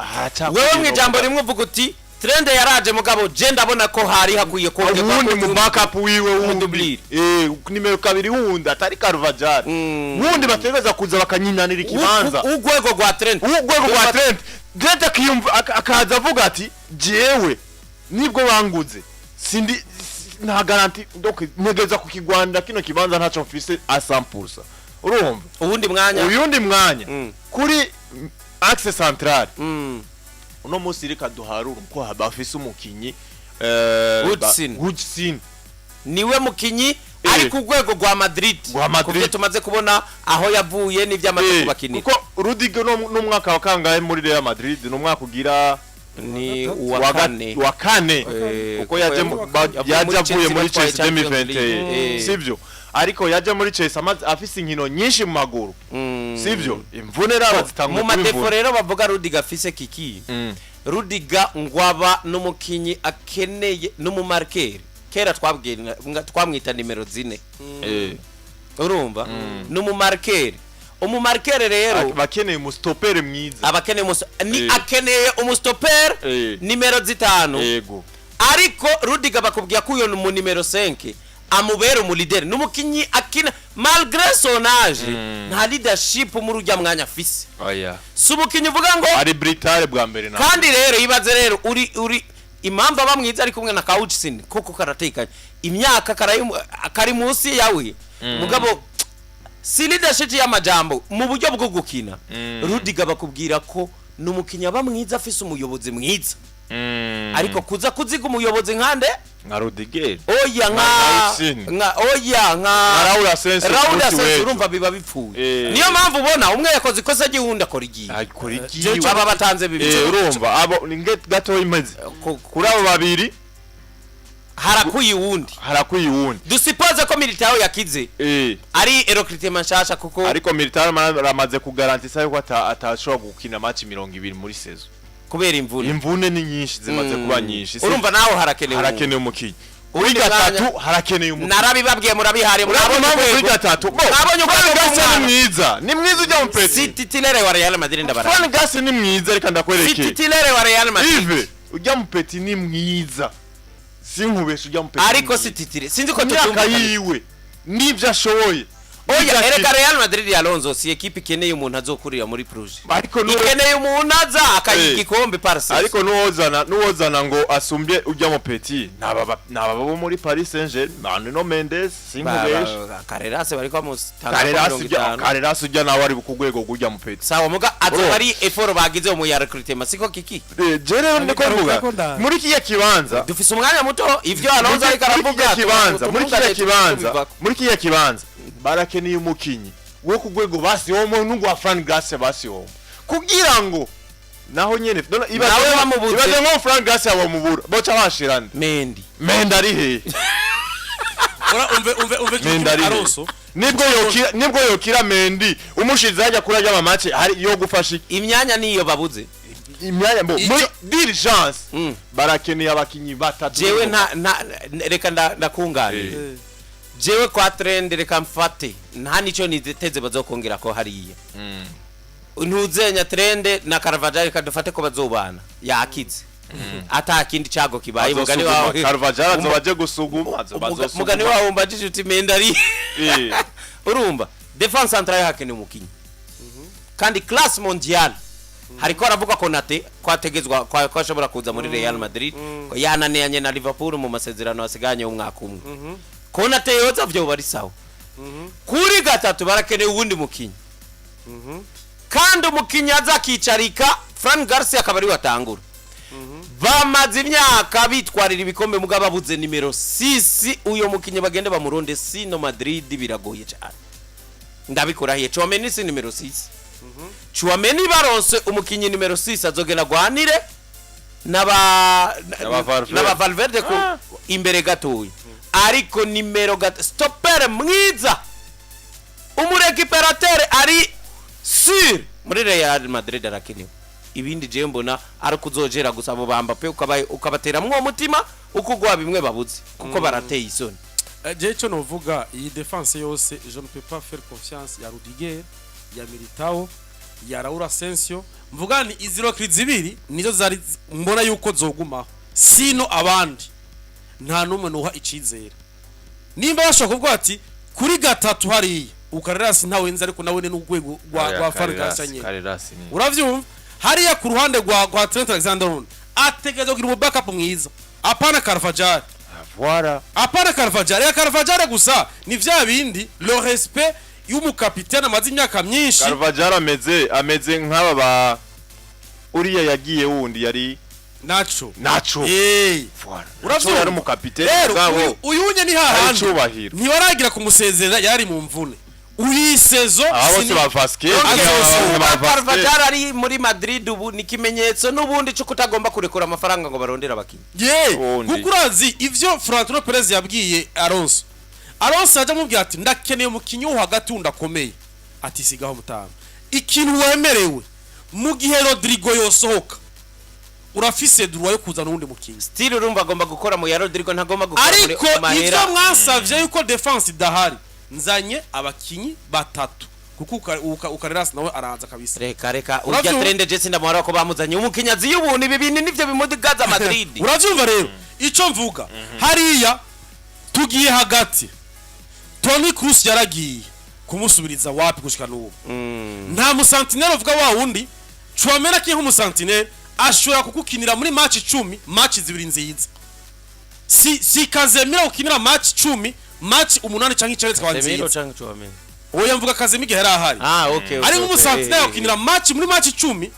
Wewe mu ijambo rimwe uvuga uti Trent yaraje, mugabo je ndabona ko hari hakwiye kongerwa uwundi mu backup wiwe wundi. Umu doublure. Nimero 2 wundi atari Carvajal, wundi bategereza kuza bakanyinanira ikibanza. Urwego rwa Trent. Urwego rwa Trent. Trent akiyumva akaza avuga ati jewe nibwo banguze, sindi nta garantie, donc ntegereza kukigwanda kino kibanza, ntaco mfise a 100%, urumva? Uwundi mwanya. Uyundi mwanya kuri axe central, uno munsi reka duharure ko bafise umukinyi Hudson. Hudson. Niwe mukinyi ari ku rwego rwa Madrid. Rwa Madrid. Kubyo tumaze kubona aho yavuye n'ibyo amaze kubakinira. Kuko Rudiger n'umwaka wa kangahe muri Real Madrid? Ni umwaka ugira Ni uwa kane. Wa kane. Kuko Kuko yaje yavuye yaje muri avuye Chelsea muri batwaye Chelsea Champions 2021, League. Sivyo? Ariko yaje muri Chelsea amaze afise inkino nyinshi mu maguru, sivyo? Imvune raba zitangwa Mu kuba ma défauts imvune. rero bavuga Rudiger afise, kiki, Rudiger ngwaba n'umukinyi akeneye n'umu marqueur. Kera twabwira twamwita nimero 4. Urumva, n'umu marqueur, umu marqueur rero. Bakeneye umu stoppeur mwiza. Abakeneye ni akeneye umu stoppeur nimero 5. Ariko Rudiger bakubwiye ko uyo mu nimero 5 amubera umu leader, n'umukinyi akina malgré son âge, nta leadership muri ujya mwanya afise. Oya. Si umukinyi uvuga ngo Ari britare bwa mbere na Kandi rero ibaze rero uri impamvu aba mwiza ari kumwe na Hutchinson, koko karatekanye, imyaka kari munsi yawe, mugabo si leadership y'amajambo mu buryo bwo gukina. Rudiger bakubwira ko ni umukinyi aba mwiza afise umuyobozi mwiza, ariko kuza kuziga umuyobozi nkande? Nka Rudiger. Oya, nka Nka Hutchinson. Nka, oya, nka Nka Raul Asensio ku Raul munsi Asensio. w'ejo. Urumva biba bipfuye. Niyo mpamvu ubona umwe yakoze ikosa ry'uwundi akora igiye Akora igiwe. Baba batanze bibiri. Urumva abo ni nge gatoya imeze kuri abo babiri. Harakwiye uwundi. Harakwiye uwundi. Du suppose ko Militao yakize, ari recrutement nshasha kuko Ariko Militao aramaze kugarantisa yuko atashobora gukina match 20 muri saison. Kubera imvune. Imvune ni nyinshi, zimaze kuba nyinshi. Urumva nawe harakenewe uwundi. Harakenewe umukinyi kuri Uwundi gatatu, harakeneye umukinyi. Narabibabwiye, murabihariye. Urabona Murabona impamvu kuri urwego. gatatu bo Mwabonye urwego Fran Garcia rw'umwana. ni mwiza, ni mwiza ujya mu Si petit. titulaire wa Real Madrid, ndabara. Fran Garcia ni mwiza, reka Si ndakwereke. titulaire wa Real Madrid. Yves, ujya mu petit ni mwiza, sinkubesha, ujya mu petit Ariko ni si mwiza. titulaire, sinzi ko Ku myaka tutumvikana. yiwe n'ibyo ashoboye. Oya. N'ibyo Erega akina. Real Madrid ya Alonso si equipe ikeneye umuntu azokurira muri projet. Ariko Ikeneye umuntu aza akayiha igikombe par saison. Ariko nuwozana ngo asumbye ujya mu petit, naba bo muri Paris Saint-Germain, no Mendes, sinkubesha. Carreras bariko bamutanga Carreras mirongo ujya itanu. Carreras ujya nawe ari ku rwego rw'ujya mu petit. Sawa, muga azoba Urumva? ari effort bagize mu ya recrutement, siko kiki? Je rero niko mvuga muri kiya kibanza. Dufise umwanya muto, ivyo Alonso ariko Muri aravuga kiya kibanza, muri kiya kibanza, tubivako. muri kiya kibanza barakeneye umukinyi wo ku rwego basi wo mu nungu wa Fran Garcia, basi wo kugira ngo naho nyene none ibaze Nawe bamubuze. Ibaze nko Fran Garcia bamubura, boca bashirana. Mendy. Mendy ari hehe? Ora umve, umve, umve. Mendy ari hehe? Alonso. Nibwo yokira Mendy umushize hajya kuri ajya match hari yo gufasha iki? Imyanya niyo babuze. Imyanya mbo muri diligence barakeneye abakinyi batatu. Jewe nta reka ndakunganira. Jewe kwa Trent, reka mfate, nta nico niteze bazokongera ko hariya ntuzenya Trent na Carvajal, reka dufate ko bazobana yakize ata kindi cago kibaye, mugani wawe. Carvajal azoba aje gusuguma. Mugani wawe umbajije uti Mendy ari urumva défense centrale hakeneye umukinyi kandi classe mondiale. Hariko aravuga Konate ko ategezwa ko ashobora kuza muri Real Madrid, ko yananiranye na Liverpool mu masezerano asiganye umwaka umwe. Konate yoza vyo bari sawa. Kuri gatatu barakeneye uwundi mukinyi, kandi umukinyi aza akicarika Fran Garcia akaba ariwe atangura. Bamaze imyaka bitwarira ibikombe mugabo babuze nimero 6. Uyo mukinyi bagende bamuronde, sino Madrid biragoye cyane, ndabikurahiye. Tchouameni si nimero 6. Tchouameni baronse umukinyi nimero 6 azogenda gwanire n'aba N'aba Valverde. n'aba Valverde ku imbere gatoya, ariko nimero stopper mwiza, umu récupérateur ari sûr muri Real Madrid arakenewe. Ibindi je mbona ari kuzogera gusa abo ba Mbappe ukabateramwo uwo mutima uko ugwa bimwe babuze, kuko barateye isoni. Je icyo novuga, iyi défense yose, je ne peux pas faire confiance ya Rudiger, ya Militao, ya Raul Asensio. Mvuga ni izi recrues zibiri nizo zari mbona yuko zogumaho, sino abandi nta numwe nuha icizere. Nimba bashobora kuvuga ati kuri gatatu hariya ukarerasi ntawe nzi, ariko nawe ni n'urwego rwa Fran Garcia nyene. Carreras ni Uravyumva, hariya ku ruhande rwa Trent Alexander-Arnold ategerezwa kugira umu backup mwiza, apana Carvajal. Voilà. Apana Carvajal ya Carvajal gusa, ni vya bindi, le respect y'umukapitene amaze imyaka myinshi. Carvajal ameze nk'aba ba uriya yagiye wundi yari Nacho. Nacho. Voilà. Uravyumva? Yari umukapitene Rero mugabo uyu unye ni hari hahandi icubahiro. Ntiwaragira kumusezera, yari mu mvune uyi saison. Aba bose ba Vasquez. Azosohoka. Ba Kuba Vasquez. Carvajal ari muri Madrid ubu ni ikimenyetso n'ubundi cyo kutagomba kurekura amafaranga ngo barondere abakinnyi. Ye. Ubundi. Kuko urazi ivyo Florentino Perez yabwiye Alonso. Alonso yaje amubwira ati: "Ndakeneye umukinyi wo hagati wundi akomeye." Ati: "Sigaho mutama, ikintu wemerewe mu gihe Rodrigo yosohoka, urafise droit yo kuzana uwundi mukinyi." Still urumva agomba gukora mu ya Rodrigo, ntagomba gukora muri Ariko mahera. ivyo mwasavye yuko défense idahari, nzanye abakinyi batatu, kuko Ukarerasi nawe araza kabisa. Reka reka, urya Uravyumva? Trent Jesse ndamuhara ko bamuzanye umukinyazi y'ubuntu. Ibi bintu nivyo bimugaza Madrid. Uravyumva rero, ico mvuga hariya tugiye hagati, Toni Kroos yaragiye, kumusubiriza wapi gushika n'ubu. Nta mu sentinelle uvuga wa wundi Tchouaméni akiye nk'umu sentinelle ashobora kugukinira muri match 10, match zibiri nziza. Si Casemiro ukinira match 10, match 8 canke 9 zikaba Casemiro nziza. canke Tchouaméni? Oya, mvuga Casemiro igihe yari ahari. Ah, okay. Ari nk'umu sentinelle ukinira match, muri match 10,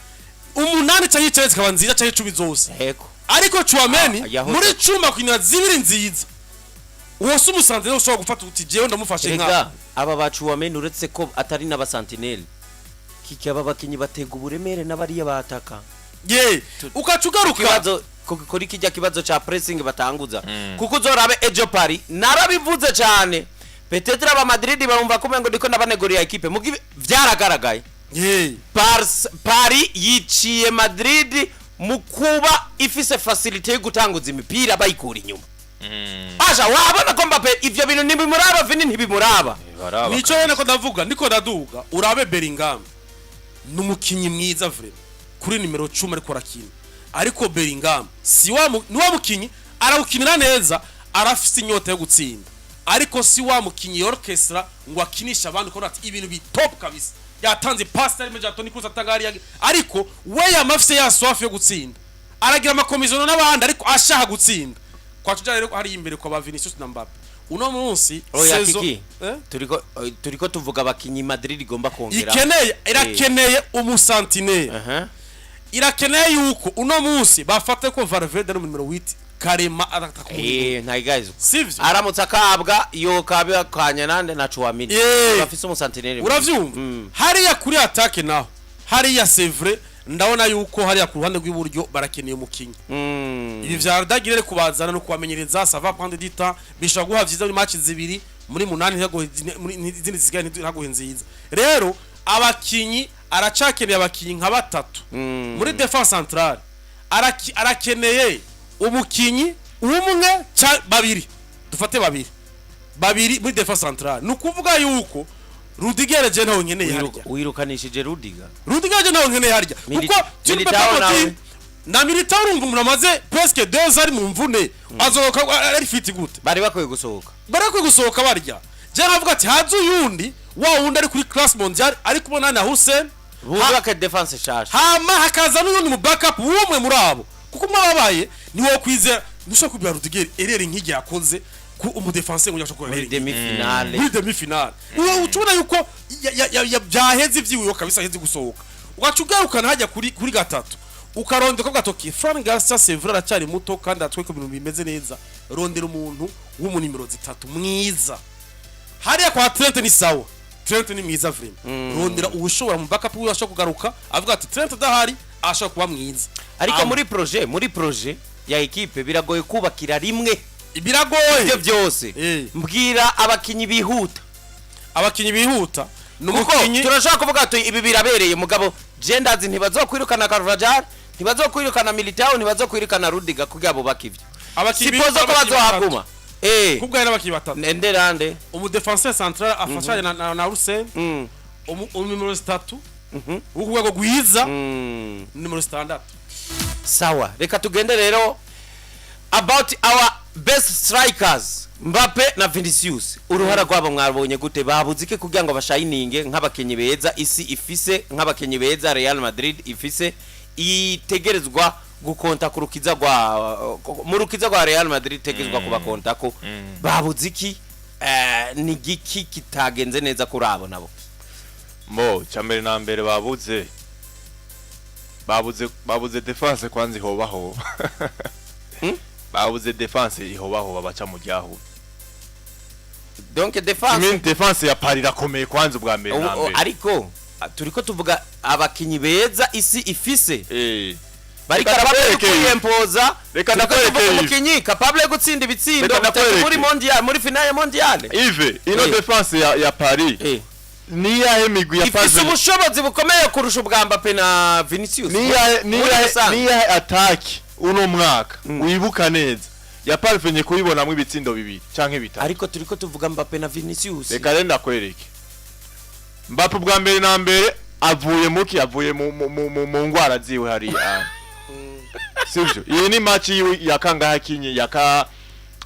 8 canke 9 zikaba nziza, canke 10 zose. Heko. Ariko Tchouaméni Ah, yahoze. muri 10 akinira zibiri nziza. Uwo si umu sentinelle ushobora gufata uti jewe ndamufashe nka Rega aba ba Tchouaméni, uretse ko atari n'aba sentinelle, kiki, aba bakinyi batega uburemere n'abariya bataka. Ye, ukaca ugaruka Kibazo kuri kijya kibazo cha pressing batanguza, kuko uzorabe ejo Paris, narabivuze cyane, peut-être aba Madrid barumva ko umengo ndiko ndabanegurira équipe mugi, vyaragaragaye. Ye. Paris yiciye Madrid mu kuba ifise facilité yo gutanguza imipira bayikura inyuma. Asha wabona ko Mbappe ivyo bintu ntibimuraba, Vini ntibimuraba. Baraba. Nico rero ko ndavuga, ndiko ndaduga, urabe Bellingham ni umukinyi mwiza vraiment kuri nimero 10 ariko arakina, ariko Bellingham si wa ni wa mukinyi arawukinira neza, arafise inyota yo gutsinda, ariko si wa mukinyi orchestra ngo akinishe abandi ko ati ibintu bi top kabisa, yatanze pass ari meja Toni Kroos atanga hariya, ariko we yamafise ya soif yo gutsinda, aragira amakomizono n'abandi ariko ashaka gutsinda. Kwa tuja rero hari imbere kwa ba Vinicius na Mbappe uno munsi Oya, saison Kiki. Eh? Turiko tuvuga abakinyi Madrid igomba kongera. Ikeneye, irakeneye umu sentinelle. Irakeneye yuko uno munsi bafate ko Valverde ari numero 8 karema atakumva. Ntayigayizwa. Sivyo? Aramutse akabwa yokabe kanya nande na Tchouaméni bafise umu sentinelle. Uravyumva, hariya kuri attaque naho hariya, c'est vrai, ndabona yuko hariya ku ruhande rw'iburyo barakeneye umukinyi. Ibi vya Arda Güler kubazana no kubamenyereza, ça va prendre du temps, bishobora guha vyiza muri match zibiri muri munani, ntihaguhe muri izindi zisigaye ntihaguhe nziza. Rero abakinyi, aracakeneye abakinyi nka batatu muri défense centrale. Arakeneye umukinyi umwe babiri, dufate babiri babiri muri défense centrale. Ni ukuvuga yuko Rudiger je ntawe nkeneye harya. Wirukanishije Rudiger? Rudiger je ntawe nkeneye harya, kuko tu ne peux Militao pas nawe. me dire na Militao. Urumva umuntu amaze presque 2 ans ari mu mvune, azoka ari fit gute? Bari bakwiye gusohoka. Barakwiye gusohoka barya. Je nkavuga ati haze uyundi wa wundi ari kuri classe mondiale, ari kumwe na Hussein. Bubake défense shasha. Hama hakaza n'undi mu backup w'umwe muri abo, kuko umwe wabaye niwo kwizera. Ntushobora kubwira Rudiger erreur nk'igi yakoze ku umu défenseur ngo yashobora Muri gukora demi finale. Muri demi finale uwo ucubona yuko byaheze ivyiwe kabisa, aheze gusohoka. Ugaca ugarukana hajya kuri gatatu, ukarondera ukavuga ati okay, Fran Garcia, c'est vrai, aracyari muto kandi atweka ibintu bimeze neza. Rondera umuntu w'umu nimero 3 mwiza. Hariya kwa Trent ni sawa, Trent ni mwiza vraiment. Rondera uwushobora mu backup wiwe ashobora kugaruka avuga ati Trent adahari ashobora kuba mwiza. Ariko muri projet ya équipe biragoye kubakira rimwe Biragoye. ibyo byose. Mbwira abakinyi bihuta. Abakinyi bihuta. Ni Kuko umukinyi- turashobora kuvuga tuti ibi birabereye, mugabo je ndazi ntibazokwirukana Carvajal, ntibazokwirukana Militao, ntibazokwirukana Rudiger kugira bubake ivyo. Abakinyi Sipozo ko abakinyi bazohaguma. Kubwaye n'abakinyi batatu. Nderande. Umudefenseur central afashanye na Hussein, numero 3 wo ku rwego rwiza, numero 6. Sawa, reka tugende rero about our best strikers, Mbappe na Vinicius. Uruhara rwabo mwabonye gute? Babuze iki kugira ngo bashayininge nk'abakinyi beza isi ifise, nk'abakinyi beza Real Madrid ifise, itegerezwa gukonta ku rukiza rwa mu rukiza rwa Real Madrid, itegerezwa kubakontako? Babuze iki? Ni giki kitagenze neza kuri abo nabo? Mo cyambere na mbere babuze défense kwanza ihobaho. Babuze défense ihobaho babaca mu ryahu. Donc défense. Imini défense ya Paris irakomeye kwanza ubwa mbere na mbere. Ariko turiko tuvuga abakinyi beza isi ifise bariko Reka arabakwiye ndakwereke. kwiyempoza. Reka Turiko ndakwereke tuvuga ibi. umukinyi capable yo gutsinda ibitsindo Reka bitatu ndakwereke. muri mondial, muri finale mondiale. Yves, ino défense ya Paris ni yahe migwi ya Ifise Paris ubushobozi bukomeye kurusha ubwa Mbappe na Vinicius ni yahe ni muri yahe rusange. Ni yahe attaque uno mwaka wibuka neza ya parvenye kuyibonamwo ibitsindo bibiri canke bitatu? Ariko turiko tuvuga Mbappe na Vinicius. Reka rero ndakwereke. Mbappe ubwa mbere na mbere avuye muki avuye mu ngwara ziwe hariya, sivyo? Iyi ni match yiwe ya kangahe akinye?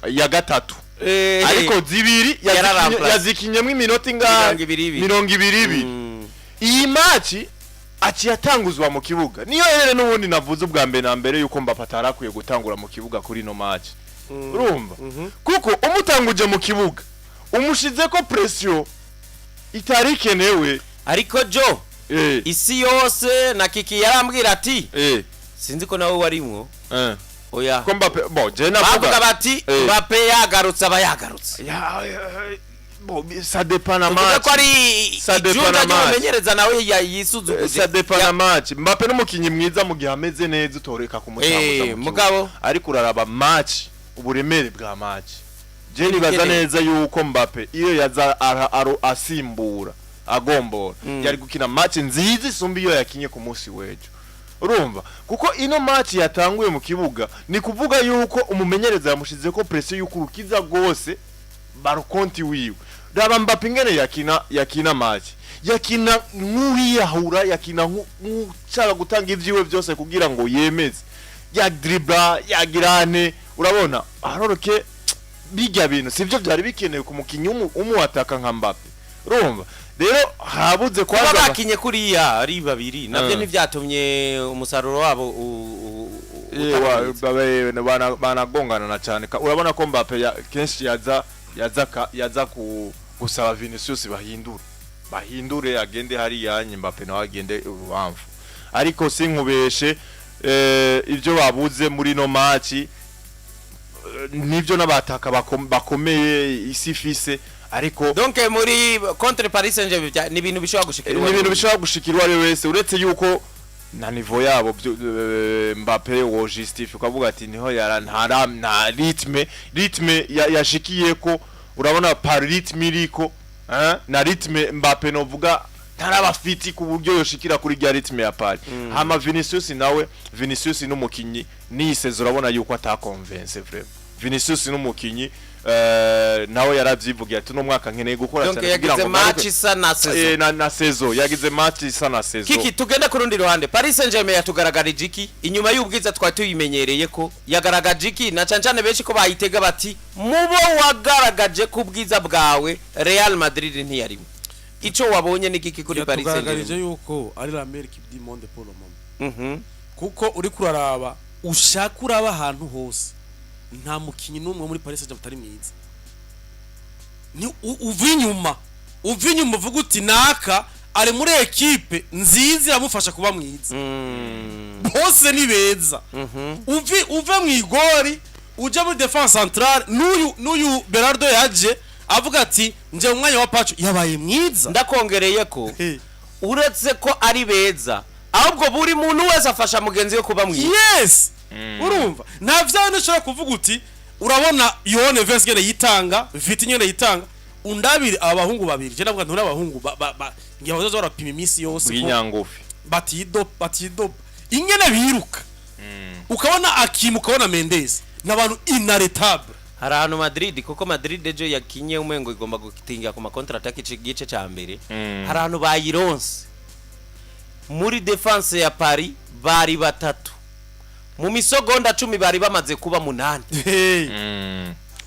Ya gatatu. Ariko zibiri Yararamplace. yazikinyemwo iminota ingahe? 22. 22. Iyi match aciye atanguzwa mu kibuga, niyo rero n'ubundi navuze ubwa mbere na mbere yuko Mbappe atarakwiye gutangura mu kibuga kuri ino match, urumva? Kuko umutanguje mu kibuga umushize ko pression itari ikenewe. Ariko jo isi yose na Kiki yarambwira ati sinzi ko nawe warimwo. Oya. Ko Mbappe, bon, je Bavuga navuga bati Mbappe yagarutse aba yagarutse. Bon, ça dépend na Tuvuge match. ko ari Ça dépend ijunda na match. ry'umumenyereza nawe yisuzuguje. Ça dépend na match. Mbappe n'umukinyi mwiza mu gihe ameze neza, utoreka kumutambuza mu kibuga. Mugabo Ariko uraraba match, uburemere bwa match. Je nibaza Ibikeneye. neza yuko Mbappe iyo yaza asimbura agombora yari gukina match nziza isumba iyo yakinye ku munsi w'ejo, urumva? Kuko ino match yatanguye mu kibuga, ni kuvuga yuko umumenyereza yamushize ko pression yuko urukiza rwose barukonti wiwe. Raba Mbappe ingene yakina match, yakina nk'uwiyahura, yakina nk'ushaka gutanga ivyiwe byose kugira ngo yemeze, ya dribla yagirane, urabona? Aroroke bijya bintu sivyo byari bikenewe ku mukinyi umuataka nka Mbappe, urumva? Rero habuze Kuba kwanza bakinye kuriya ari babiri nabyo ntivyatumye umusaruro wabo utabonetse. Banagongana na cyane. Urabona ko Mbappe kenshi yaza ku gusaba Vinicius bahindure agende hariya, Mbappe nawe agende urubamfu. Ariko sinkubeshe, ibyo babuze muri no match nibyo n'abataka bakomeye isi ifise, ariko Donc muri contre Paris Saint-Germain ni ibintu bishobora gushikira Ni ibintu bishobora gushikira uwo ari we wese, uretse yuko na niveau yabo Mbappe wo justifie ukavuga ati niho yara ntara nta rythme yashikiye ko urabona par rythme iriko na rythme Mbappe novuga ntarabafiti ku buryo yoshikira kuri rya rythme ya Paris. Hama Vinicius nawe, Vinicius n'umukinyi ni saison urabona yuko ataconvince vraiment. Vinicius n'umukinyi nawe yaravyivugiye ati: "Uno mwaka nkeneye gukora Donc cyane kugira yagize ngo match ngaruke." isa na saison. Na saison, yagize match isa na saison. Kiki, tugende ku rundi ruhande. Paris Saint-Germain yatugaragarije iki inyuma y'ubwiza twari tuyimenyereye? Ko yagaragaje iki? Na cane cane benshi ko bayitega bati mubo wagaragaje ku bwiza bwawe Real Madrid ntiyarimo. Ico wabonye ni giki kuri Paris Yatugaragarije Saint-Germain? yuko ari la meilleure équipe du monde pour le moment, kuko uriko uraraba, ushaka uraba ahantu hose, nta mukinyi n'umwe muri Paris Saint-Germain utari mwiza. Ni uva inyuma uvuga uti naka ari muri ekipe nziza iramufasha kuba mwiza. Bose ni beza. Uve mu igori uje muri défense centrale, n'uyu Berardo yaje avuga ati nje mu mwanya wa Pacho, yabaye mwiza. Ndakongereye ko uretse ko ari beza, ahubwo buri muntu wese afasha mugenzi we kuba mwiza. Yes, urumva nta vyawe ushobora kuvuga uti urabona Yohane Vance ngene yitanga, Viti ngene yitanga, undabire aba bahungu babiri. Je ndavuga nturi abahungu ba, ba, ba, Ngira bazoza barapima iminsi yose ko bw'inyangufi. Batidopa, batidopa ingene biruka, ukabona Hakimi, ukabona Mendes, n'abantu inarrêtable. Hari ahantu Madrid, kuko Madrid ejo yakinye umengo igomba gutinga ku ma contre-attaque igice ca mbere. Hari ahantu bayironse muri défense ya Paris, bari batatu, mu misogonda 10 bari bamaze kuba munani. Hey.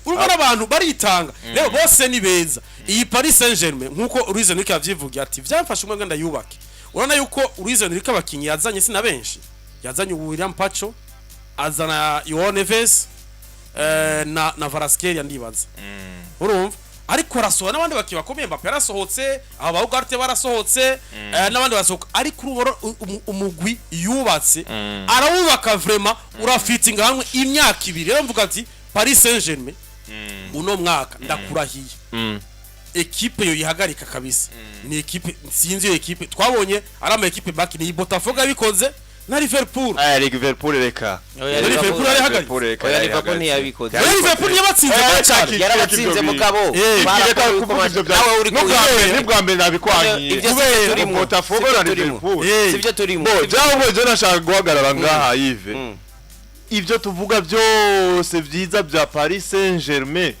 Urumva n'abantu baritanga rero, bose ni beza. Iyi Paris Saint-Germain, nkuko Luis Enrique yavyivugiye ati vyamfashe umwe ndayubake, urabona yuko Luis Enrique abakinyi yazanye sina benshi. Yazanye William Pacho, azana Joao Neves na Kvaratskhelia, ndibaza urumva. Ariko arasohora n'abandi bakinnyi bakomeye. Mbappe yarasohotse, aba ba Ugarte barasohotse, n'abandi barasohoka, ariko uruboro umugwi yubatse arawubaka vraiment, urafitinga hamwe imyaka 2. Rero mvuga ati Paris Saint-Germain uno mwaka, ndakurahiye, ekipe yo yihagarika kabisa ni ekipe, sinzi iyo ekipe twabonye ari ama ekipe baki ni Botafogo yabikoze na Liverpool. Aya, Liverpool reka. Oya, Liverpool yarihagaritse. Liverpool reka. Oya, Liverpool yarihagaritse. ntiyabikoze. Oya, Liverpool yabatsinze cyane. Yarabatsinze mugabo. Reka Barakora kuvuga ivyo bya nawe uri n'ubwa mbere, n'ubwa mbere nabikwangiye. Ibyo sivyo turimo. Botafogo Sivyo na turimo. Liverpool. Sivyo turimo. Bo jyawe, je nashaka guhagarara ngaha, Yves. Ibyo tuvuga byose byiza bya Paris Saint-Germain,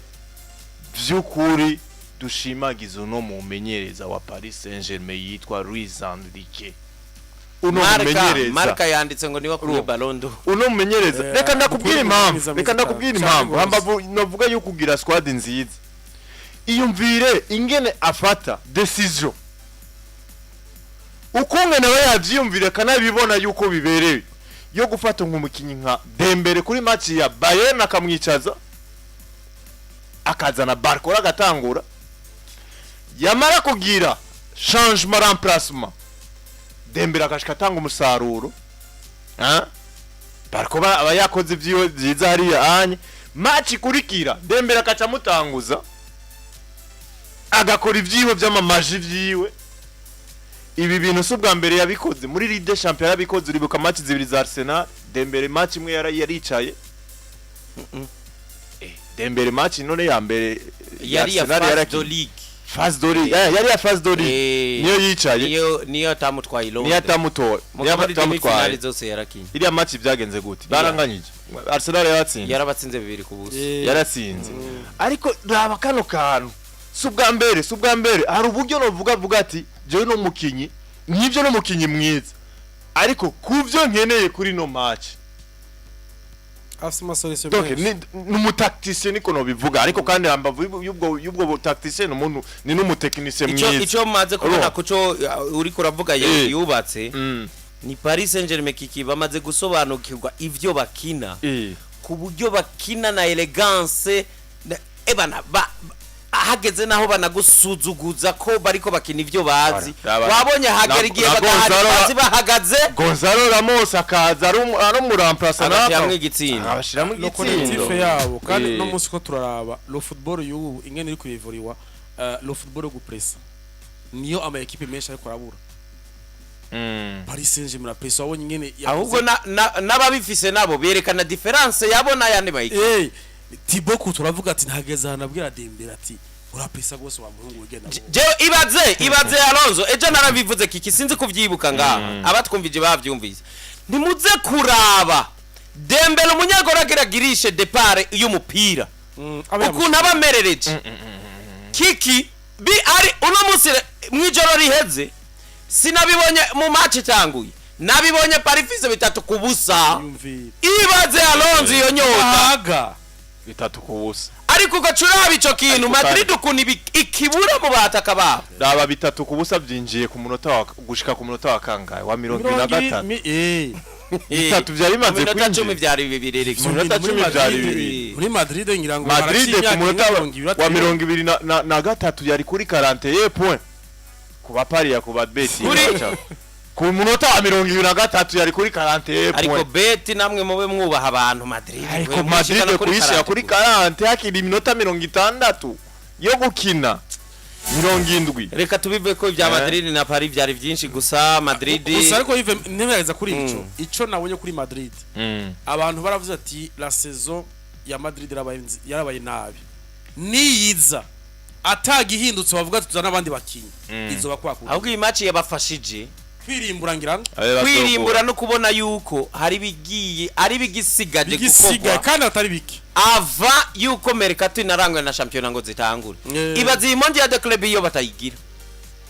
by'ukuri dushimagiza uno mumenyereza wa Paris Saint-Germain yitwa Luis Enrique, uno Marca mumenyereza. Marca yanditse ngo niwe akwiye Ballon d'Or. Uno mumenyereza, reka ndakubwira mukuru impamvu, mwiza, reka mwiza ndakubwira cyane. impamvu. Cyane rwose. Hambavu navuga yuko kugira squad nziza, iyumvire ingene afata décision, ukungene aba yavyiyumvire akanabibona yuko bibereye yo gufata nk'umukinyi nka Dembele kuri match ya Bayern, akamwicaza, akazana Barcola agatangura, yamara kugira changement, remplacement, Dembele akashika atanga umusaruro. Ah? Barcola aba yakoze ivyiwe vyiza hariya anye, match ikurikira Dembele akaca amutanguza, agakora ivyiwe vy'amamaji vyiwe. Ibi bintu si ubwa mbere yabikoze muri Ligue des Champions, yarabikoze. Uribuka match zibiri za Arsenal, Dembele match imwe yaricaye. Dembele match none ya mbere Yari ya Arsenal phase yarakinye. de ligue. Phase de ligue, yari ya phase de ligue. Niyo yicaye. Niyo atamutwaye i Niyo Londres. atamutoye, niyo Mugabo muri atamutwaye. demi-finale zose yarakinye. Iriya match byagenze gute? Baranganyije, Arsenal yaratsinze. Yarabatsinze 2-0. Yaratsinze. Ariko raba kano kantu, si ubwa mbere, si ubwa mbere. Hari uburyo novuga vuga ati jewe no mukinyi nk'ibyo, no mukinyi mwiza, ariko ku byo nkeneye kuri no match Afite ama solution donc menshi. Ni umu tacticien, niko nobivuga. Ariko kandi hambavu y'ubwo tacticien, ni umuntu, ni n'umu technicien Ico mwiza. ico maze kubona Urumva? kuco uriko uravuga yubatse ni Paris Saint-Germain, kiki bamaze gusobanukirwa ivyo bakina, ku buryo bakina na élégance ebana hageze naho banagusuzuguza ko bariko bakina ivyo bazi. Wabonye hagera igihe na bagahari bazi bahagaze. Gonzalo Ramos akaza ari umu remplaçant. Agashiramwo igitsindo. Abashiramo Le igitsindo. collectif yabo kandi no munsi ko turaraba le football y'ubu ingene iri kuyivuriwa, le football yo gupresa niyo ama ekipe menshi ariko arabura. Paris Saint-Germain pressa, wabonye ingene Ahubwo n'ababifise nabo berekana différence yabo n'ayandi mayikipe. Thibaut Courtois turavuga ati ntageze ahantu abwira Dembele ati urapresa gose wa muhungu wigenda. Jewe ibaze Alonso, ejo narabivuze kiki, sinzi kuvyibuka ngaha, abatwumvije bavyumvise. Ntimuze kuraba Dembele umunyagora ageragirishe départ y'umupira ukuntu aba amerereje kiki bi ari uno munsi mw'ijoro riheze. Sinabibonye mu match itanguye, nabibonye Paris ifise 3-0. Yumvira. Ibaze Alonso iyo nyota. Aga. 3-0. Ariko ugaca uraba ico kintu Ariko Madrid kandi- ukuntu ikibura mu bataka babo. Raba, 3-0 byinjiye ku munota wa, gushika ku munota wa kangahe? Wa 73. Bitatu vyari bimaze Mu minota kwinjira. 10 vyari bibiri reka. Mu minota Muri 10 vyari Madrid- bibiri. Muri Madrid ngira ngo Madrid haraciye ku munota imyaka 20 wa 23 yari kuri 41 point ku bapariya, ku babeti. Ku munota wa 23 yari kuri 41 Ariko point. beti namwe mube mwubaha abantu Madrid. Ariko We, Madrid mwishikana kuri kuyishira 40. kuri 40 hakiri iminota 60 yo gukina, 70. Reka tubive ko ibya Madrid na Paris byari byinshi, gusa Madrid Gusa ariko Yves, ntemereza kuri ico nabonye kuri Madrid, abantu baravuze ati la saison ya Madrid yarabaye nabi, niyiza. Atagihindutse bavuga ati tuzana abandi bakinyi, izoba kwakura. Ahubwo iyi match yabafashije kwirimbura ngira ngo. Abe bazogura. Kwirimbura no kubona yuko hari bigiye ari bigisigaje bigisigaye gukorwa kandi atari bike ava yuko mercato inarangwe na shampiyona ngo zitangure. Ibaze iyi Mondial de Club iyo batayigira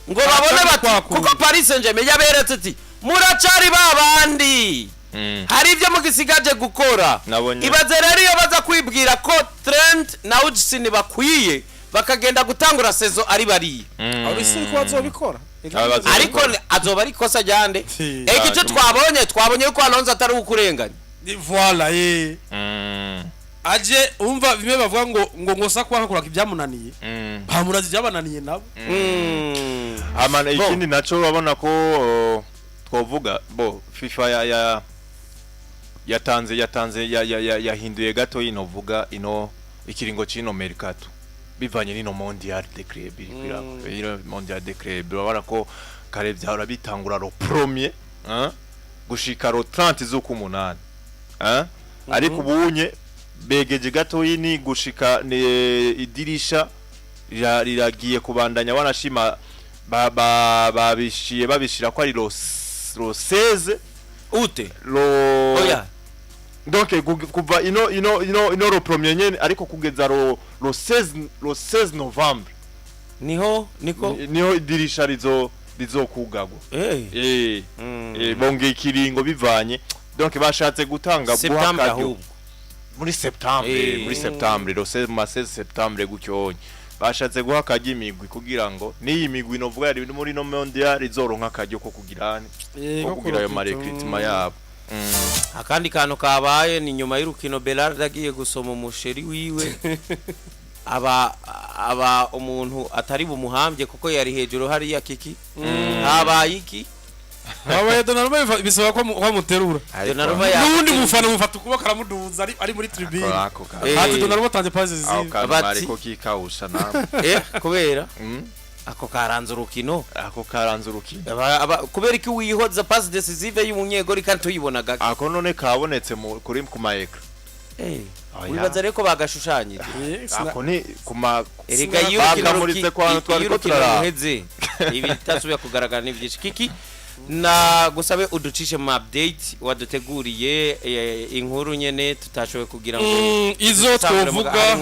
ngo babone bati kwakura. Kuko Paris Saint-Germain yaberetse ati muracari babandi, hari ibyo mugisigaje gukora. Ibaze rero iyo baza kwibwira ko Trent na Hudson bakwiye, bakagenda gutangura saison ari bariya. Aho isi ko bazobikora. Ariko azoba ari ikosa ryande? Si. Ega icyo twabonye yuko Alonso atari ukurenganya. Voilà, eh. Aje umva bimwe bavuga ngo sakwa hakora ibyamunaniye, bamurazi ibyabananiye nabo. Amana. Bon. Ikindi naco urabona ko twovuga bo FIFA ya yatanze ya yahinduye gato ino vuga ino ikiringo c'ino mercato bivanye n'ino Mondial de Club iri kwiraba. Ino Mondial de Club urabona ko kare vyahora bitangura le premier, hein, gushika le 30 z'ukumunani, hein, ariko ubunye begeje gato ni gushika ni idirisha riragiye kubandanya, wanashima babishiye babishira ko ari le 16 ute lo Oya. Donc kuva ino le premier nyene, ariko kugeza le 16, le 16 novembre. Niho niko. Niho idirisha rizokugagwa. Bongeye ikiringo bivanye, donc bashatse gutanga guha Septembre akaryo. Ahubwo Muri septembre. Muri septembre, le 16, ma 16 septembre gutyo bashatse guha akaryo imigwi kugira ngo n'iyi migwi novuga yari muri no Mondial izoronka akaryo ko kugira ko kugira ayo ma recrutement yabo. Akandi kantu kabaye ni nyuma y'urukino, Berard agiye gusoma umusheri wiwe, aba umuntu atari bumuhambye kuko yari hejuru hariya. Kiki, habaye iki? Habaye Donnarumma bisaba ko amuterura. Donnarumma n'uwundi mufana mufata ukuboko aramuduza ari muri tribune. Ako kantu. Ati Donnarumma atanze passe Ako ziwe. kantu ariko kikawusha nawe. Kubera ako karanze urukino. Ako karanze urukino. Kubera iki wihoza passe décisive y'umunyegori kandi tuyibona gake? Ako none kabonetse kuri ku ma écran. Oya. Wibaza rero ko bagashushanyije? Ako ni ku ma Erega iyo urukino bakamuritse kwa twari iyo ko urukino turaraba. ruheze ibitasubira kugaragara ni byinshi. Kiki, na gusabe uducishe mu update waduteguriye, inkuru nyene tutashoboye kugira ngo Izo dusangure twovuga. harimo.